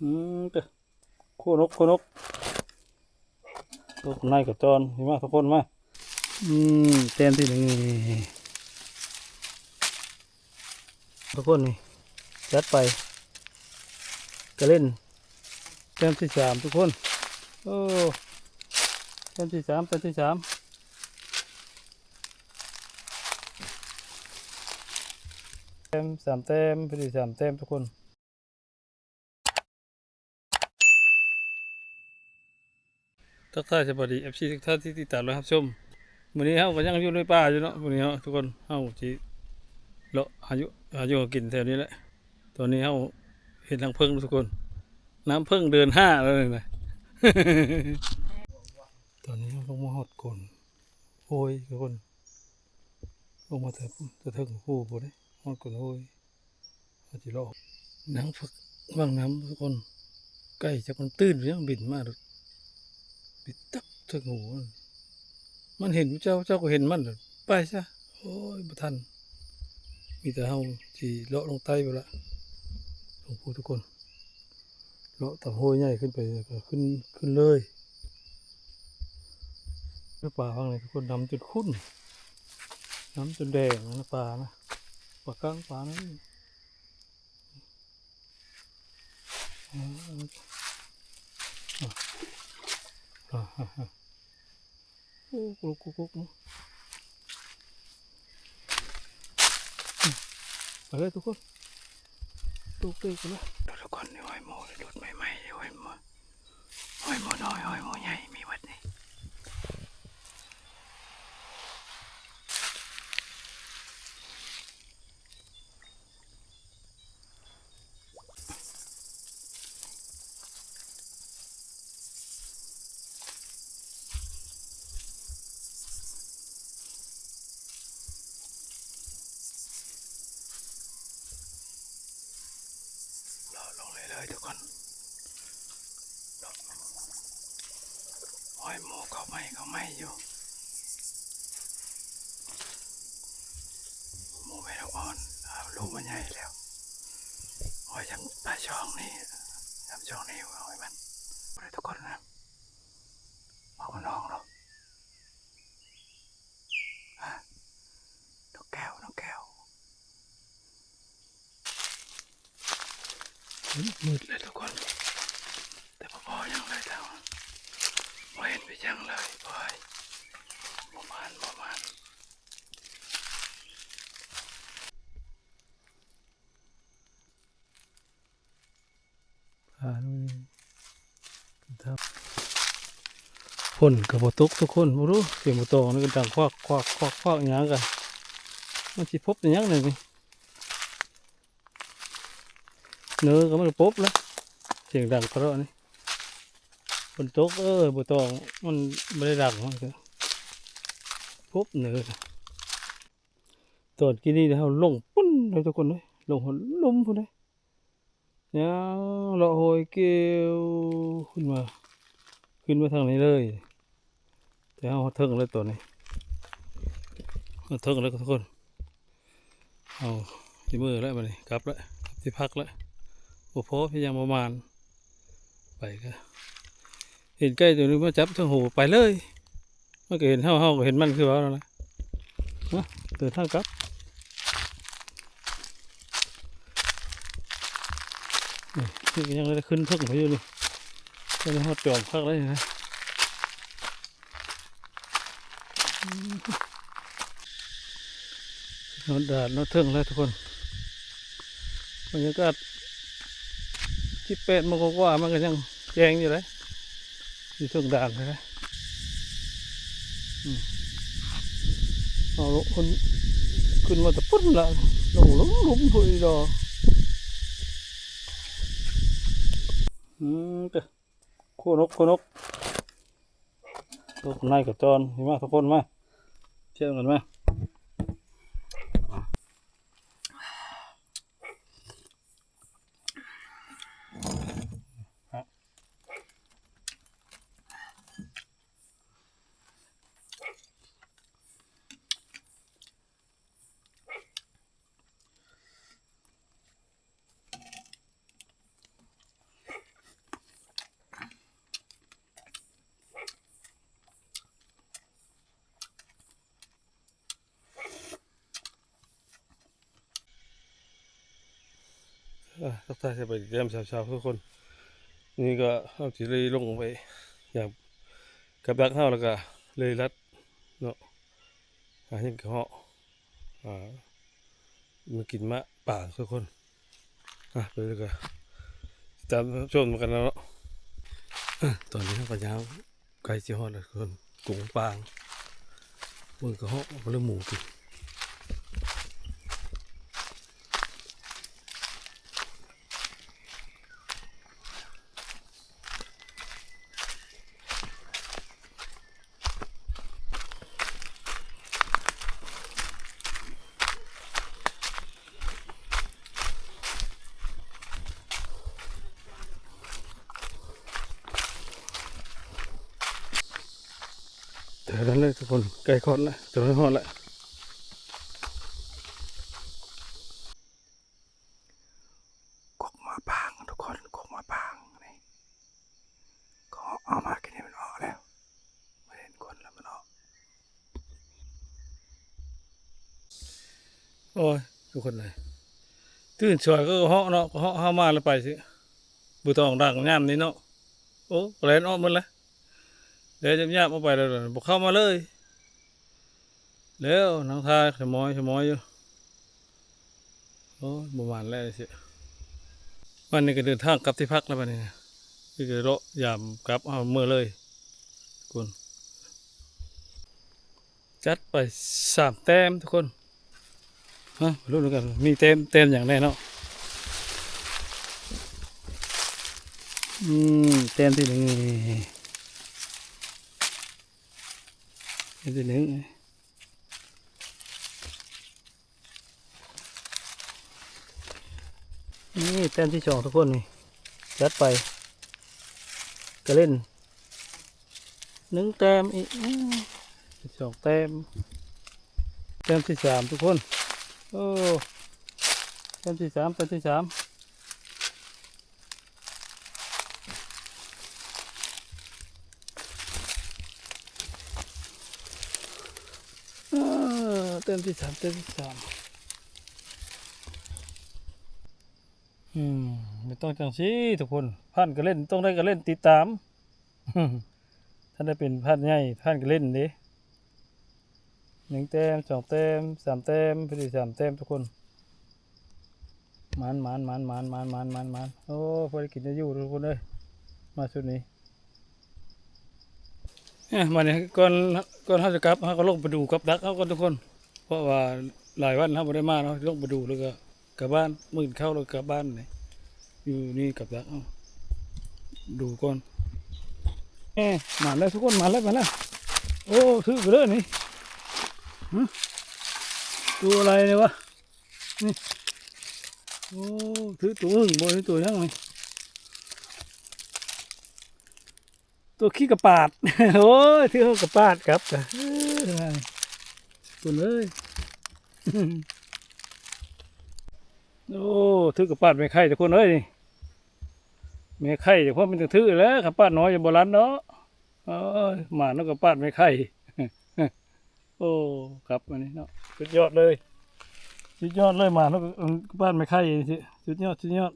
ອືມ ໂຄນົກ ໂຄນົກ ຕົກໃນກະຈອນ ເຫັນບໍ່ທຸກຄົນ ມາ ອືມ ແຕ້ມທີໜຶ່ງນີ້ ທຸກຄົນນີ້ ຈັດໄປ ກະເລັນ ແຕ້ມທີສາມ ທຸກຄົນ ໂອ້ ແຕ້ມທີສາມ ແຕ້ມທີສາມ ແຕ້ມ ສາມແຕ້ມ ພໍດີສາມແຕ້ມ ທຸກຄົນ. ທັກທາຍສະບາຍດີ ເອັຟຊີ ທຸກທ່ານທີ່ຕິດຕາມ ແລະ ຮັບຊົມ. ມື້ນີ້ເຮົາກໍຍັງຢູ່ໃນປ່າຢູ່ເນາະ ມື້ນີ້ເຮົາ ທຸກຄົນ ເຮົາຊິເລາະຫາຢູ່ ຫາຢູ່ຫາກິນແຖວນີ້ແຫຼະ. ຕອນນີ້ເຮົາເຫັນລັງເຜິ້ງ ທຸກຄົນ ນ້ຳເຜິ້ງເດືອນຫ້າແລ້ວນີ້ນະ. ຕອນນີ້ເຮົາລົງມາຮອດໂກນໂຮຍ ທຸກຄົນ ລົງມາແຕ່ ແຕ່ເທິງພູພຸ້ນເດ້ ຮອດໂກນໂຮຍ. ເຮົາຊິເລາະ ນາງຟັກຫວ່າງນ້ຳ ທຸກຄົນ ໄກ່ຈັກມັນຕື່ນຫຍັງບິນມາໂລດ ບິນຕັບເທິງຫູ ມັນເຫັນເຈົ້າ ເຈົ້າກໍເຫັນມັນ ໄປຊະ ໂອ້ຍ ບໍ່ທັນ. ມີແຕ່ເຮົາຊິເລາະລົງໃຕ້ພຸ້ນລະ ລົງພູ ທຸກຄົນ ເລາະຕາມໂຮຍໃຫຍ່ຂຶ້ນໄປ ແລ້ວກໍຂຶ້ນ ຂຶ້ນເລີຍ. ເອີ ປາຝັ່ງນີ້ ທຸກຄົນ ນ້ຳຈົນຂຸ້ນ ນ້ຳຈົນແດງນະ ປານະ ປາກັງ ປານັ້ນ. ໂອ້ ກຸກໆໆ ໄປເລີຍທຸກຄົນ ຕູກເຕກໄປເລີຍ ທຸກຄົນ. ນີ້ຫອຍໂມ ໂດດໃໝ່ໆ ຫອຍໂມ ຫອຍໂມນ້ອຍ ຫອຍໂມໃຫຍ່ ມີເບິດນີ້. ເລາະລົງເລື້ອຍໆ ທຸກຄົນ ເລາະ ໂອ້ຍ ໝູ່ເຂົ້າໃໝ່ ເຂົ້າໃໝ່ຢູ່ ໝູ່ແມ່ລູກອ່ອນ ເອົາລູກມາໃຫຍ່ແລ້ວ. ໂອ້ຍ ຈຳປາຊ່ອງນີ້ ຈຳຊ່ອງນີ້ ເອົາໃຫ້ມັນ ທຸກຄົນນະ ເອົານ້ອງເນາະ. ຮະ ນົກແກ້ວ ນົກແກ້ວ ມືດແລ້ວທຸກຄົນ ແຕ່ບໍ່ພໍຫຍັງເລີຍ ແຕ່ວ່າບໍ່ເຫັນໄປຫຍັງເລີຍ ໂອ້ຍ ບໍ່ໝານ ບໍ່ໝານ. ຜ່ານມື້ນີ້ ຝົນກໍບໍ່ຕົກທຸກຄົນ ບໍ່ຮູ້ ສຽງໝູຕອງນີ້ກໍດັງຄວັກ ຄວັກ ຄວັກ ຄວັກ ຫຍັງກະ ມັນຊິພົບອີ່ຫຍັງແນວນີ້ ເນີກໍມັນກໍປົບແລ້ວ ສຽງດັງກະເລາະນີ້ ຝົນຕົກ ເອີ ໝູຕອງມັນບໍ່ໄດ້ດັງ ມັນກໍປົບເນີ. ຕອນກີ້ນີ້ເຮົາລົງປຸ້ນເລີຍທຸກຄົນເອີຍ ລົງຫົນລຸ່ມພຸ້ນເດ້ ຍ່າງເລາະໂຮຍເກວຂຶ້ນມາ ຂຶ້ນມາທາງນີ້ເລີຍ ແຕ່ເຮົາຮອດເທິງແລ້ວຕອນນີ້ ຮອດເທິງແລ້ວທຸກຄົນ ເຮົາຊິເມືອແລ້ວບັດນີ້ ກັບແລ້ວ ກັບທີ່ພັກແລ້ວ ບໍ່ພໍ ຍັງບໍ່ໝານ. ໄປກະເຫັນໄກ່ໂຕໜຶ່ງມາຈັບທາງຫູໄປເລີຍ ມັນກະເຫັນເຮົາ ເຮົາກະເຫັນມັນຄືເວົ້ານັ້ນລະ ມາ ເດີນທາງກັບ ນີ້ ນີ້ກະຍັງໄດ້ຂຶ້ນເທິງໄປຢູ່ນີ້ ໄປຮອດຈອມຄັກເລີຍນະ. ຮອດດານຮອດເທິງແລ້ວທຸກຄົນ ບັນຍາກາດສິບແປດໂມງກວ່າໆ ມັນກະຍັງແຈ້ງຢູ່ເດ້ ຢູ່ເທິງດານພຸ້ນເດ້ ອືມ ເຮົາລົງ ຂຶ້ນມາແຕ່ພຸ້ນລະ ລົງ ລົງ ລົງພຸ້ນອີກດອກ ອືມ ໂຄນົກ ໂຄນົກ ຕົກໃນກະຈອນ ມາທຸກຄົນມາ ທ່ຽວກັນມາ. ໂ ທັກທາຍສະບາຍດີຍາມເຊົ້າໆ ທຸກຄົນ. ນີ້ກໍເຮົາຊິເລີຍລົງໄປຢາມກັບດັກເຮົາ ແລ້ວກໍເລີຍລັດເນາະ ຫາເຫັດກະເຫາະ ອ່າ ມາກິນມະປາງ ທຸກຄົນ. ອ່ະ ໄປເລີຍ ກໍຕິດຕາມຊົມນຳກັນເນາະ. ອ່ະ ຕອນນີ້ເຮົາກໍຍ່າງ ໃກ້ຊິຮອດແລ້ວທຸກຄົນ ຕົງປາງ ເບິ່ງກະເຫາະ ເບິ່ງໝູກິນ. ແຖວນັ້ນເລີຍທຸກຄົນ ໃກ້ຄອດລະ ຈະຮອດລະ. ກົກມະປາງທຸກຄົນ ກົກມະປາງນີ້ ກໍເອົາມາກິນໃຫ້ມັນອອກແລ້ວ ມາເຫັນຄົນແລ້ວມັນອອກ. ໂອ້ຍ ທຸກຄົນເອີຍ ຕື່ນສວຍກໍເຫາະເນາະ ເຫາະເຮົາມາແລ້ວໄປຊິ ບໍ່ຕ້ອງດັງຍາມນີ້ເນາະ. ໂອ້ ແລ່ນອອກໝົດລະ ແລ່ນຍາບໆ ອອກໄປແລ້ວ ບໍ່ເຂົ້າມາເລີຍ. ແລ້ວນັ່ງທ່າສະໝອຍສະໝອຍຢູ່. ໂອ້ຍ ບໍ່ໝານແລ້ວຊິ. ບັດນີ້ກໍເດີນທາງກັບທີ່ພັກແລ້ວບັດນີ້ນະ ຄືຈະເລາະຢາມກັບເຮົາເມືອເລີຍທຸກຄົນ. ຈັດໄປສາມແຕ້ມທຸກຄົນ. ຮະ ມາລຸ້ນນຳກັນ ມີແຕ້ມ ແຕ້ມຫຍັງແດ່ເນາະ. ອືມ ແຕ້ມທີໜຶ່ງນີ້ ແຕ້ມທີໜຶ່ງ. ນີ້ແຕ້ມທີສອງທຸກຄົນນີ້ ຈັດໄປ ກະເຫຼັ້ນໜຶ່ງແຕ້ມອີກ ອືມ ສອງແຕ້ມ. ແຕ້ມທີສາມທຸກຄົນ ໂອ້ ແຕ້ມທີສາມ ແຕ້ມທີສາມ. ເອີ ແຕ້ມທີສາມ ແຕ້ມທີສາມ. ອືມ ມັນຕ້ອງຈັ່ງຊີ້ທຸກຄົນ ພັນກະເຫຼັ້ນ ຕ້ອງໄດ້ກະເຫຼັ້ນຕິດຕາມ ຄັນໄດ້ເປັນພັນໃຫຍ່ ພັນກະເຫຼັ້ນເດ້. ໜຶ່ງແຕ້ມ ສອງແຕ້ມ ສາມແຕ້ມ ພໍດີສາມແຕ້ມທຸກຄົນ. ໝານໆໆໆໆໆ ໂອ້ ພໍໄດ້ກິນໄດ້ຢູ່ທຸກຄົນເອີຍ ມາຊຸດນີ້. ເອີ ມານີ້ ກ່ອນ ກ່ອນເຮົາຈະກັບ ເຮົາກໍລົງໄປດູກັບດັກເຮົາກ່ອນທຸກຄົນ ເພາະວ່າຫຼາຍວັນເຮົາບໍ່ໄດ້ມາເນາະ ລົງໄປດູແລ້ວກໍ ກັບບ້ານ ມື້ກິນເຂົ້າແລ້ວກັບບ້ານນີ້ ຢູ່ນີ້ກັບດັກເຮົາ ດູກ່ອນ. ເອີ ມາແລ້ວທຸກຄົນ ມາແລ້ວ ມາແລ້ວ. ໂອ້ ຖືກເລີຍນີ້ ຫຶ ຕົວອະໄລນີ້ວະ ນີ້. ໂອ້ ຖືກຕົວອຶ່ງບໍ່ ຫຼືຕົວຫຍັງນີ້? ຕົວຂີ້ກະປາດ ໂອ້ຍ ຖືກກະປາດກັບ ເອີ ທຸກຄົນເອີຍ. ໂອ້ ຖືກກະປາດແມ່ໄຂ່ທຸກຄົນເອີຍ ນີ້ ແມ່ໄຂ່ ເພາະມັນຖືກແລ້ວ ກະປາດນ້ອຍບໍ່ລັນເນາະ. ໂອ້ຍ ໝານນຳກະປາດແມ່ໄຂ່. ໂອ້ ຄັບ ອັນນີ້ເນາະ ສຸດຍອດເລີຍ ສຸດຍອດເລີຍ ໝານນຳກະປາດແມ່ໄຂ່ ສຸດຍອດ ສຸດຍອດ.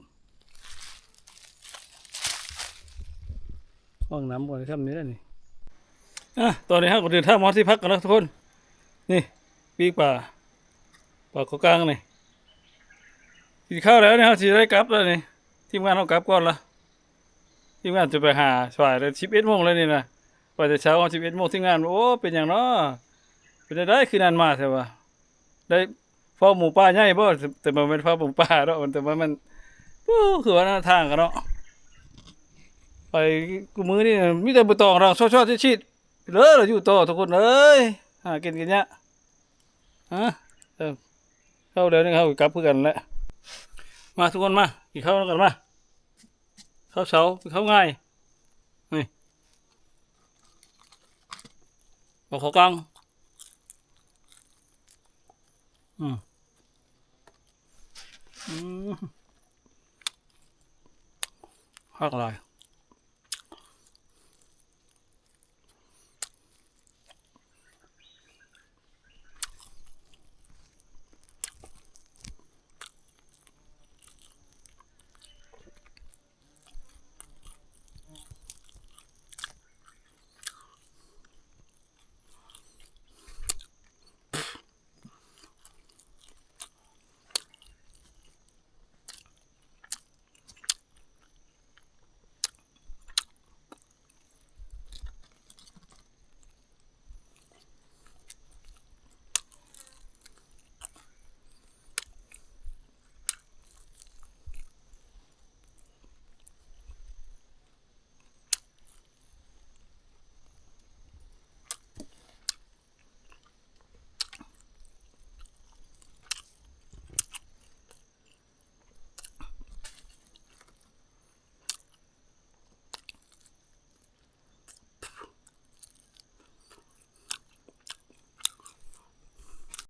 ຫວັງນຳບໍ່ໄດ້ຊ່ຳນີ້ແຫຼະນີ້. ອ່ະ ຕອນນີ້ເຮົາກໍເດີນທາງມາຮອດທີ່ພັກກັນແລ້ວທຸກຄົນ. ນີ້ ປີ້ງປາ ປາເກາະກາງນີ້. ກິນເຂົ້າແລ້ວນີ້ ເຮົາຊິໄດ້ກັບແລ້ວນີ້ ທີມງານເຮົາກັບກ່ອນລະ. ທີມງານຈະໄປຫາສວາຍແລ້ວ ສິບເອັດໂມງແລ້ວນີ້ນະ ໄປແຕ່ເຊົ້າ ສິບເອັດໂມງ ທີມງານ ໂອ້ ເປັນຫຍັງເນາະ ເປັນແນວໃດຄືນານມາແທ້ວະ ໄດ້ເຝົ້າໝູປ່າໃຫຍ່ບໍ່? ແຕ່ ແຕ່ບໍ່ແມ່ນເຝົ້າໝູປ່າເນາະ ແຕ່ວ່າມັນ ໂອ້ ຄືວ່ານະ ທາງກັນເນາະ ໄປກູມື້ນີ້ມີແຕ່ໃບຕອງດັງຊອດໆຊິດໆ ເລີຍລະຢູ່ຕໍ່ທຸກຄົນເອີຍ ຫາກິນກັນຍາກ. ຮະ ເອີ ເຂົ້າແລ້ວນີ້ເຮົາກໍກັບຄືກັນແຫຼະ. ມາທຸກຄົນມາ ກິນເຂົ້ານຳກັນມາ. ເຂົ້າເຊົ້າ ເຂົ້າງ່າຍ ນີ້ ເອົາເຂົ້າກາງ ອືມ ອືມ ຄັກຫຼາຍ.